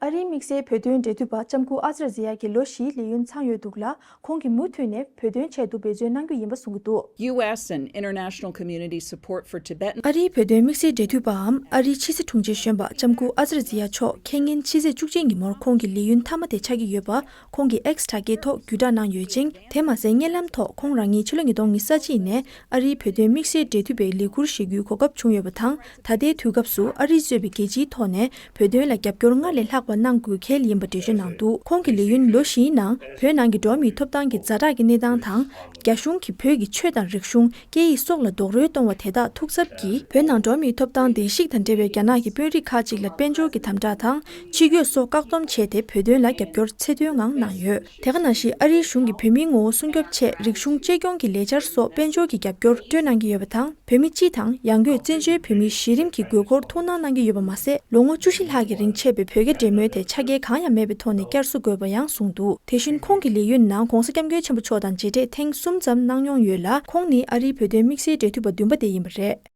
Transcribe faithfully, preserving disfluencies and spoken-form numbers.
ཨ་རིའི་དམིགས་བསལ་བོད་དོན་འབྲེལ་མཐུད་པ་ལྕམ་སྐུ་ཨ་ཙར་ཛི་ཡ་གིས་ལོ་བཞིའི་ལས་ཡུན་ཚང་ཡོད་འདུག་ལ། ཁོང་གིས་མུ་མཐུད་ནས་བོད་དོན་ཆེད་དུ་འབད་བརྩོན་གནང་རྒྱུ་ཡིན་པ་གསུངས་ཀྱི་འདུག། U S and international community support for Tibetans. ཨ་རིའི་བོད་དོན་དམིགས་བསལ་འབྲེལ་མཐུད་པའམ་ཨ་རིའི་ཕྱི་སྲིད་དྲུང་ཆེ་གཞོན་པ་ལྕམ་སྐུ་ཨ་ཙར་ཛི་ཡ་མཆོག་ཁེ་ཉིན་ཕྱི་ཚེས་བཅུ་གཅིག་ཉིན་མོར་ཁོང་གི་ལས་ཡུན་མཐའ་མ་དེ་ཆགས་ཀྱི་ཡོད་པ་ཁོང་གི་X་དྲ་རྒྱའི་ཐོག་བརྒྱུད་བསྒྲགས་གནང་ཡོད་ཅིང་། དེ་མ་ཟད་བརྙན་ལམ་ཐོག་ཁོང་རང་ཉིད་ཕྱི་ལོ་ཉིས་སྟོང་ཉི་ཤུ་རྩ་གཅིག་ནས་ཨ་རིའི་བོད་དོན་དམིགས་བསལ་འབྲེལ་མཐུད་པའི་ལས་འཁུར་བཞེས་རྒྱུའི་གོ་སྐབས་བྱུང་ཡོད་པ་དང་། ད་ལྟའི་དུས་སྐབས་སུ་ཨ་རིས་གཙོས་པའི་རྒྱལ་སྤྱིའི་ཐོག་ནས་བོད་དོན་ལ་རྒྱབ་སྐྱོར་སྔར་ལས་ལྷག་པ་གནང་དགོས་གལ་ཡིན་པ་འགྲེལ་བརྗོད་གནང་འདུག། ཁོང་གི་ལས་ཡུན་ལོ་བཞིའི་ནང་བོད་ནང་གི་འགྲོ་བ་མིའི་ཐོབ་ཐང་གི་ཛ་དྲག་གི་གནས་སྟངས་དང་། རྒྱ་གཞུང་གིས་བོད་ཀྱི་ཆོས་དང་རིག་གཞུང་། སྐད་ཡིག་སོགས་ལ་རྡོག་རོལ་གཏོང་བ་དེ་དག་ཐུགས་འཚབ་ཀྱིས། བོད་ནང་འགྲོ་བ་མིའི་ཐོབ་ཐང་བརྡལ་བཤིག་དང་འབྲེལ་བའི་རྒྱ་ནག་གི་དཔོན་རིགས་ཁག་ཅིག་ལ་དཔལ་འབྱོར་གྱི་དམ་དྲག་དང་། ཕྱི་སྐྱོད་སོགས་བཀག་སྡོམ་བྱས་ཏེ། བོད་དོན་ལ་རྒྱབ་སྐྱོར་ཚད་མཐོའི་ངང་གནང་ཡོད། དེ་ག་ནང་བཞིན་ཨ་རིའི་གཞུང་གིས་བོད་མིའི་ངོ་བོ་སྲུང་སྐྱོབ་ཆེད་རིག་གཞུང་གཅེས་སྐྱོང་གི་ལས་འཆར་སོགས་དཔལ་འབྱོར་གྱི་རྒྱབ་སྐྱོར་སྤྲོད་གནང་གི་ཡོད་པ་དང་། བོད་མི་སྤྱི་དང་ཡང་སྒོས་བཙན་བྱོལ་བོད་མིའི་གཞི་རིམ་གྱི་དགོས་མཁོར་ཐུགས་སྣང་གནང་གི་ཡོད་པ་མ་ཟད། ལོ་ངོ་བཅུ་བཞི་ལྷག་གི་རིང་ཆད་པའི་བོད་རྒྱ་འབྲེལ་མོལ་དེ་ཆ་རྐྱེན་གང་ཡང་མེད་པའི་ཐོག་ནས་བསྐྱར་གསོ་དགོས་པ་ཡང་གསུངས་འདུག། དེ་བཞིན་ཁོང་གི་ལས་ཡུན་ནང་༧གོང་ས་༧སྐྱབས་མགོན་ཆེན་པོ་མཆོག་དང་མཇལ་འཕྲད་ཐེངས་གསུམ་ཙམ་གནང་མྱོང་ཡོད་ལ། ཁོང་ནི་ཨ་རིའི་བོད་དོན་དམིགས་བསལ་འབྲེལ་མཐུད་པ་བདུན་པ་དེ་ཡིན་པ་རེད།